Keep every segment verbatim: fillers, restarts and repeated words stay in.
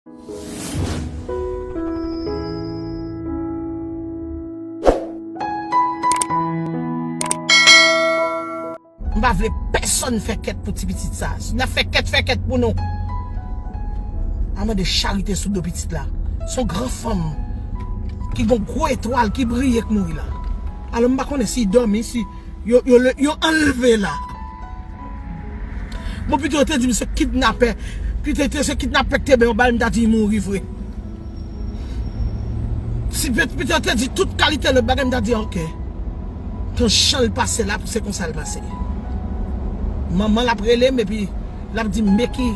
M pa vle pèsonn fè kèt pou ti pitit sa. Si n ap fè kèt, fè kèt pou nou. A mande charite sou do pitit la. Se yon gran fanm ki gon gwo etwal ki briye k mouri la. Alò m pa konnen si l dòmi, si yo, yo, yo anlve la. Bon, pito yo te di m se kidnapè. Pito se kidnapè k te bay, m ta di l mouri vre. Si pito yo te di tout kalite lòt bagay, m ta di ok. Tan jan l pase la, se konsa l pase. Manman l ap rele m epi l ap di m men ki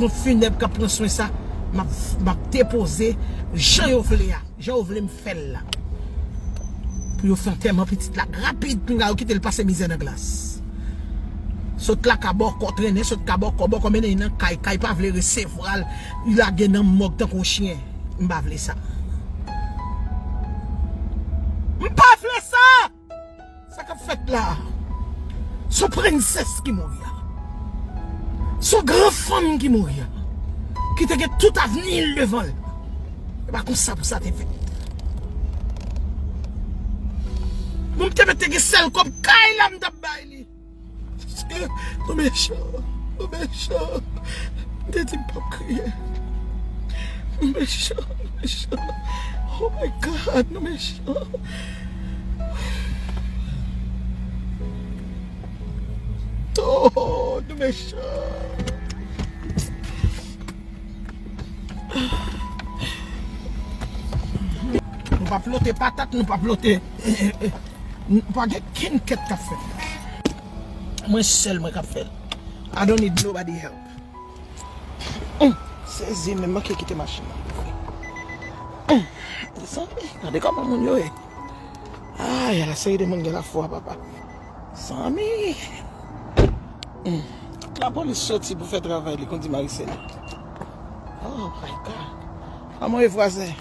ponp finèb k ap pran swen sa. M ap, m ap depoze jan yo vle a. Jan yo vle m fè l la. Pou yo fè antèman pitit la rapid, pinga yo kite l pase mizè nan glas. Sot la ka bòkò trennen, sot ka bòkò, bòkò mennen l nan kay, kay pa vle resevwa l, li lage nan mòg tankou yon chen. M pa vle sa. M pa vle sa! Sa k ap fèt la a, se yon prensès ki mouri a. Se yon gran fanm ki mouri a. Ki te gen tout avni l devan l. E pa konsa pou sa te fèt. Bon, m te mèt te gen sèl kòb kay la m t ap bay li. Paske nou mechan, nou mechan. M te di m p ap kriye. Nou mechan, nou mechan. Oh my God, nou mechan. Oh, nou mechan. Nou p ap lote patat, nou p ap lote. Nou pa gen kenn kèt k ap fèt. Mwen sèl mwen k ap fè l. I don't need nobody help. Hum, sezi, men manke kite machin nan. Hum, zanmi, gade kòman moun yo ye. Ay, ala seri de moun gen lafwa, papa. Zanmi. Hum, tout lapolis soti pou fè travay li, kondi Marisèl. Oh my God. Kòman ye vwazen?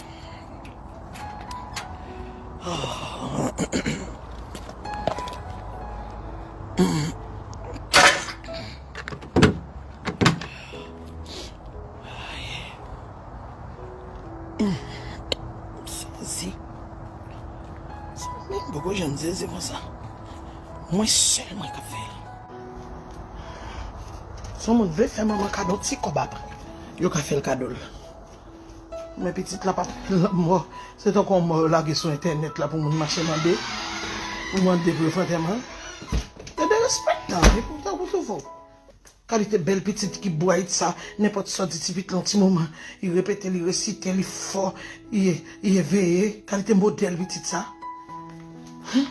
Sezi. Sa menm poko janm sezi konsa. Mwen sèl mwen k ap fè l. Si yon moun vle fè manman kado ti kòb apre, yo ka fè l kado l. Men pitit la p ap mò. Se tankou yon mò yo lage sou entènèt la pou moun mache mande. Pou mande pou yo fè antèman. E derespektan, e pou tankou tou fò. Kalite bèl pitit ki bright sa, nenpòt sa w di ti pitit lan ti moman, li repete, li resite, li fò, li, li eveye. Kalite modèl pitit sa. Hum.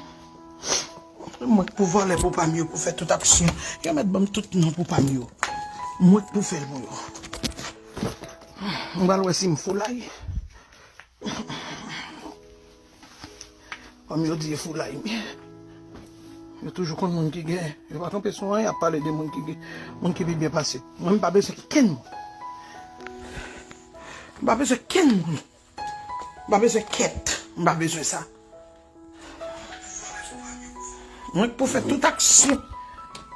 Mwen k pou vòlè pou pa m yo, pou fè tout aksyon. Yo mèt ban m tout non pou pa m yo. Mwen k pou fè l pou yo. M pral wè si m foulay. Kòm yo di e foulay m ye. Yo toujou konn moun ki gen. Yo pa kanpe sou anyen ap pale de moun ki gen, moun ki pi byen pase. Mwen m pa bezwen kenn moun. M pa bezwen kenn moun. M pa bezwen kèt. M pa bezwen sa. Mwen k pou fè tout aksyon,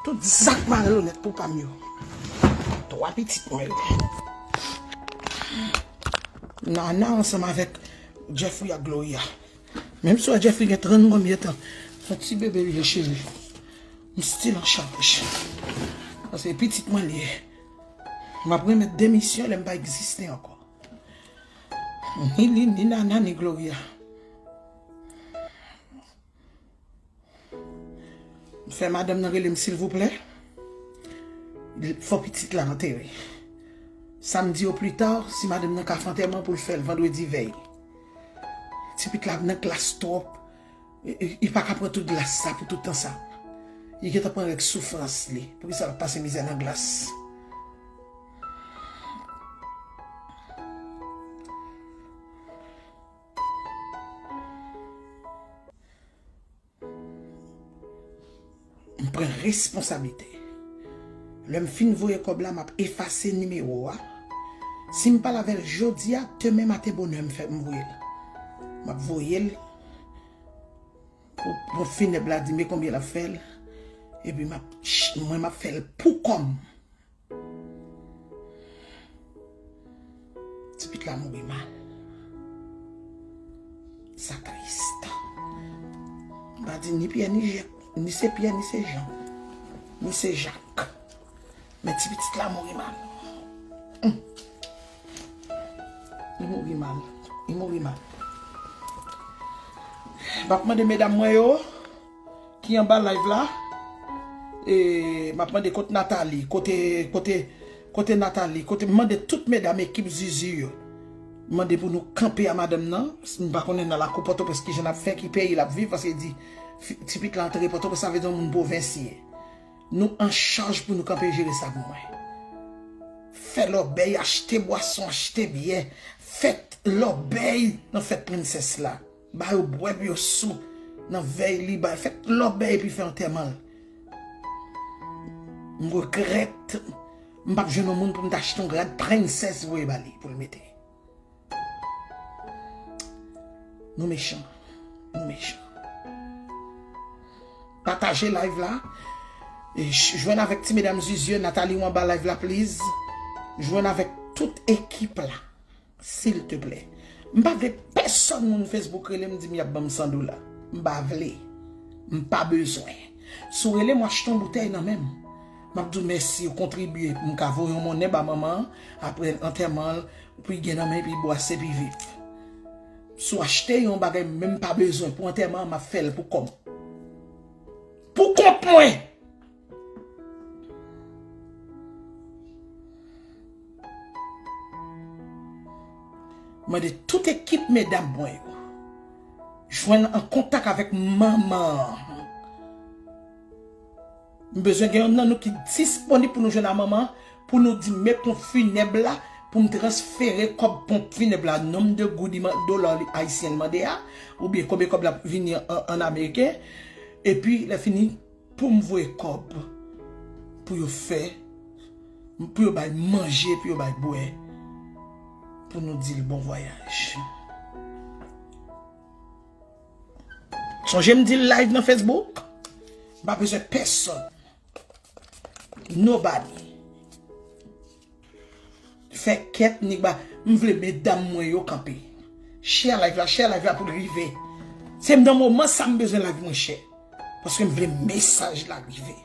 tout zak malonèt pou pa m yo. Twa pitit mwen yo. Nana ansanm avèk Jeffrey ak Gloria. Menm si w wè Jeffrey gen trannonm ye tan, se yon ti bebe l ye cheri. M still an chaj. Paske pitit mwen li ye. M ap remèt demisyon lè m pa egziste ankò. Ni li, ni Nana, ni Gloria. M fè madanm nan rele m silvouplè. Fò pitit la antere. Samdi oplita, si madanm nan ka fè antèman pou l fè l vandredi vèy. Ti pitit la nan klas twòp. Li, li, li pa ka pran tout glas sa pou tout tan sa. Li gentan pran règ soufrans li. Poukisa l ap pase mizè nan glas? M pran responsablite. Lè m fin voye kòb la, m ap efase nimewo a. Si m pale avè l jodi a, demen maten bonè m fè m voye l. M ap voye l pou, pou finèb la di men konbyen l ap fè l. Epi m ap, mwen m ap fè l pou kò m. Ti pitit la mouri mal. Sa tris. M pa di ni Pyè ni Jèk, ni se Pyè ni se Jan, ni se Jak. Men ti pitit la mouri mal. Hum. Li mouri mal. Li mouri mal. M ap mande medam mwen yo ki anba live la. E m ap mande kote Nathalie, kote, kote, kote Nathalie, kote, m mande tout medam ekip Zuzu yo. M mande pou nou kanpe a madanm nan. M pa konnen nan lakou Pòtoprens kijan l ap fè, ki peyi l ap viv, paske di fi- ti pitit la antre Pòtoprens, sa vle di yon moun pwovens li ye. Nou an chaj pou nou kanpe jere sa pou mwen. Fè lòbèy, achte bwason, achte byè. Fèt lòbèy nan fèt prensès la. Ba yo bwè pou yo sou nan vèy li, ba fèt lòbèy epi fè antèman l. M regrèt, m p ap jwenn yon moun pou m ta achte yon rad prensès voye ba li pou l mete. Nou mechan. Nou mechan. Pataje live la. E j- jwenn avèk ti medam Zuzu, Nathalie ou anba live la, please. Jwenn avèk tout ekip la. Silteplè. M pa vle pèsonn moun Facebook rele m di m y ap ban m san dola. M pa vle. M pa bezwen. Si w rele m, w achte yon boutèy nan men m. M ap di w mèsi, ou kontribye pou m ka voye yon monnen ba manman an, apre antèman l, pou l gen nan men, epi bwase, epi viv. Si w achte yon bagay, menm pa bezwen, pou antèman an, m ap fè l pou kò m. Pou kont mwen! Mande tout ekip medam mwen yo jwenn an kontak avèk manman an. M bezwen gen yonn nan nou ki disponib pou nou jwenn a manman an, pou nou di men ponp finèb la, pou m transfere kòb ponp finèb la, nonm de goud li man- dola li ayisyen li mande a, oubyen konbyen kòb l ap vini an, an ameriken, epi lè fini, pou m voye kòb pou yo fè, pou yo bay manje, pou yo bay bwè, pou nou di l bon vwayaj. Sonje m di l live nan Facebook, m pa bezwen pèsonn. Nobody. Fè kèt ni ba, m vle medam mwen yo kanpe. Share live la, share live la pou l rive. Se nan moman sa m bezwen live mwen share. Paske m vle mesaj la rive.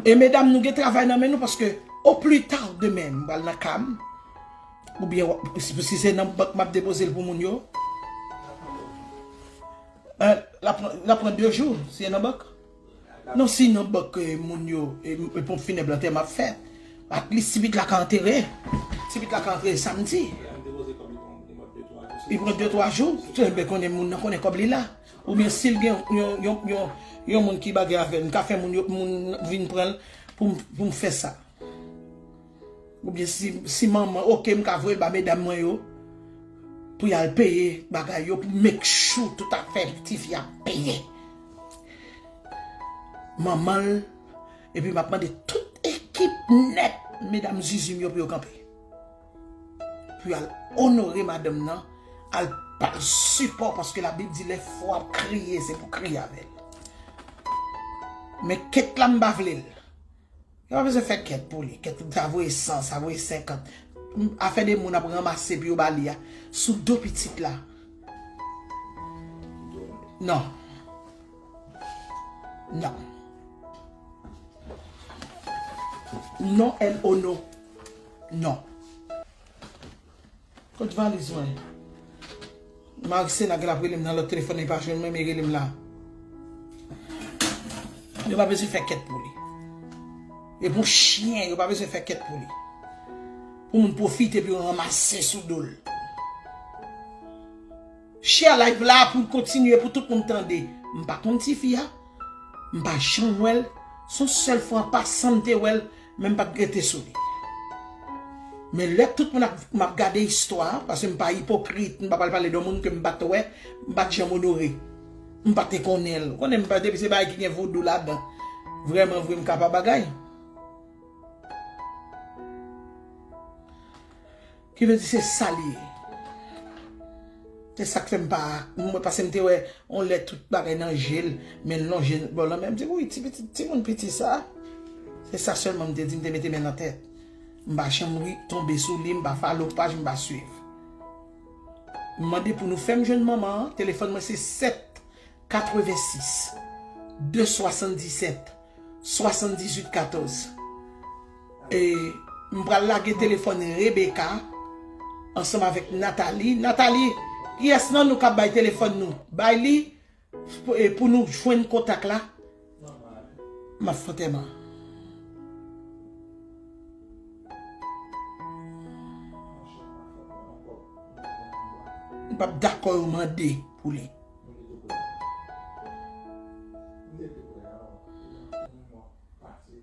E medam, nou gen travay nan men nou paske o pli ta demen m pral nan ka m. Oubyen w- si, si se nan bank m ap depoze l pou moun yo. Eh, l ap pran, l ap pran de jou, si se nan bank. Non, si nan bank, eh, moun yo, eh, eh, ponp finèb lan te m ap fè. At least, ti pitit la ka antere. Ti pitit la ka antere samdi. Li pran de, twa jou. Enben, konnen moun nan konnen kòb li la. Oubyen si l gen yon, yon, yon, yon, yon moun ki bagay avè l, m ka fè moun yo, moun vin pran l pou m, pou m fè sa. Oubyen si, si manman, oke, m ka voye l ba medam mwen yo, pou y al peye bagay yo, pou make sure tout afè tifi a peye. Manman l, epi m ap mande tout ekip nèt, medam Zuzu m yo pou yo kanpe. Pou y al onore madanm nan, al ba l sipò, paske Labib di lè fò ap kriye, se pou kriye avè l. Men kèt la, m pa vle l. Yo pa bezwen fè kèt pou li. Kèt sa voye san, sa voye senkant. Afè de moun ap ranmase pou yo ba li a. Sou do pitit la. Non. Non. Non, L O non. Non. Kot valiz mwen? Marisena gen ap rele m nan lòt telefòn, li pa jwenn mwen, men rele m la. Yo pa bezwen fè kèt pou li. E pou chyen, yo pa bezwen fè kèt pou li. Pou moun pwofite pou yo ranmase sou do l. Share live la pou l kontinye, pou tout moun tande. M pa konn tifi a. M pa janm wè l. Se yon sèl fwa an pasan m te wè l, men m pa t rete sou li. Men lè tout moun ap, m ap gade istwa a, paske m pa ipokrit, m pa pral pale de yon moun ke m pa t wè, m pa t janm onore. M pa te konnen l. Ou konnen m pa, depi se bagay ki gen vodou ladan. Vrèman vre, m ka pa bagay. Ki vle di se sa l ye. Se sa k fè m pa, mwen, paske m te wè yon lè tout bagay nan je l, men l lonje bò l nan men, m di, wi, ti pitit, timoun piti sa. Se sa sèlman m te di, m te mete men nan tèt. M pa janm ri, tonbe sou li, m pa follow paj, m pa swiv. M mande pou nou fè m jwenn manman an, telefòn mwen se sèt katrevensis de swasanndisèt swasanndizuit katòz. E m pral lage telefòn Rebecca ansanm avèk Nathalie. Nathalie, kiyès nan nou k ap bay telefòn nou? Bay li pou, e pou nou jwenn kontak la. M ap fè antèman. M p ap dakò yo mande pou li.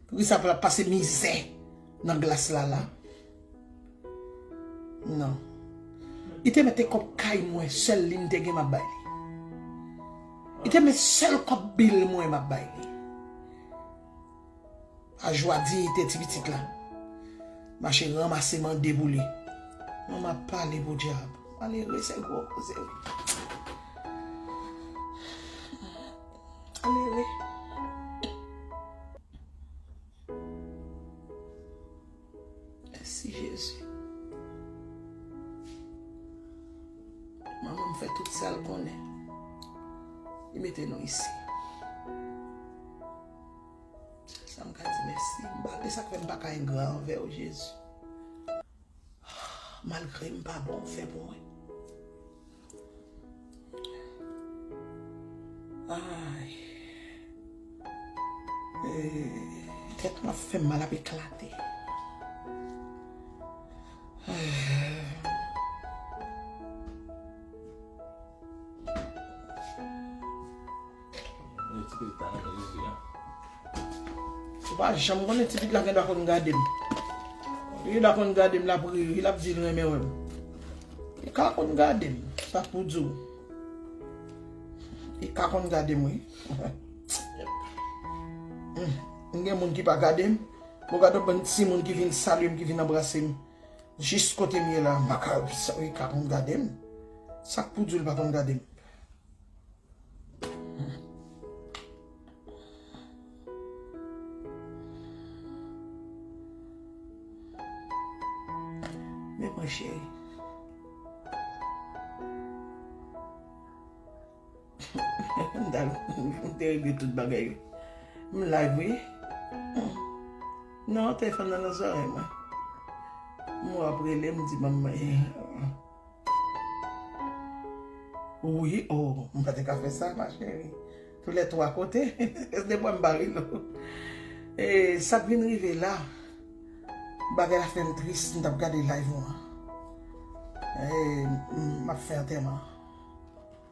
Pou ki sa pou l ap pase mizè nan glas la la? Non. Li te mete kòb kay mwen, sèl li m te gen m ap bay li. Li te met sèl kòb bil mwen m ap bay li. A jwa diyite ti pitit la. Mache ranmase mande pou li. Manman ap pale pou dyab. Malere se gwo koze wi. Malere. Mèsi Jezi. Manman m fè tout sa l konnen. Li mete nou isi. Sèl sa m ka di mèsi. M pa, e sa k fè m pa ka engra anvè w, Jezi. Malgre m pa bon, w fè pou mwen. Ay. Eh, tèt mwen ap fè m mal, ap eklate. Ou pa janm konnen ti pitit la gen dwa konn gade m. Li gen dwa konn gade m, l ap ri, l ap di l renmen wè m. Li ka konn gade m, sa k pou di w. Li ka konn gade m, wi. Hmm, m gen moun ki pa gade m. Bon, gade yon bann timoun ki vin salye m, ki vin anbrase m. Jis kote m ye la, m pa ka, sa, li ka konn gade m. Sa k pou di w li pa konn gade m? Men mwen cheri. M t al, m te regle tout bagay yo. M live wi. Non, telefòn nan nan zòrèy mwen. M wè w ap rele m, di manman. Wi, oh, m pa te ka fè sa, ma chérie. Tou lè twa kote, se de bwa m pa rele w. E sa k vin rive la, bagay la fè m tris, m t ap gade live ou an. E m ap fè antèman.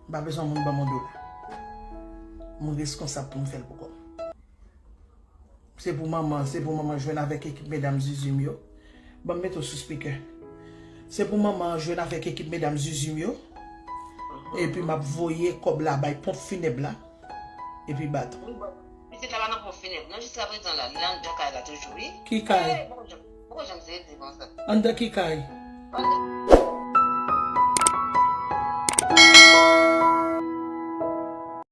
M pa bezwen moun ban m yon dola. M reskonsab pou m fè l pou kò m. Se pou manman, se pou manman jwenn avèk ekip medam Zuzu m yo. Ban m mete w sou speaker. Se pou manman an jwenn avèk ekip medam Zuzu m yo. Epi m ap voye kòb la bay ponp finèb la. Epi baton. Pitit la pa nan ponp finèb. Non, jiska prezan la, li anndan kay la toujou, wi. Ki kay? Eh, bon, jan, bon, jan se di konsa. Anndan ki kay? Anndan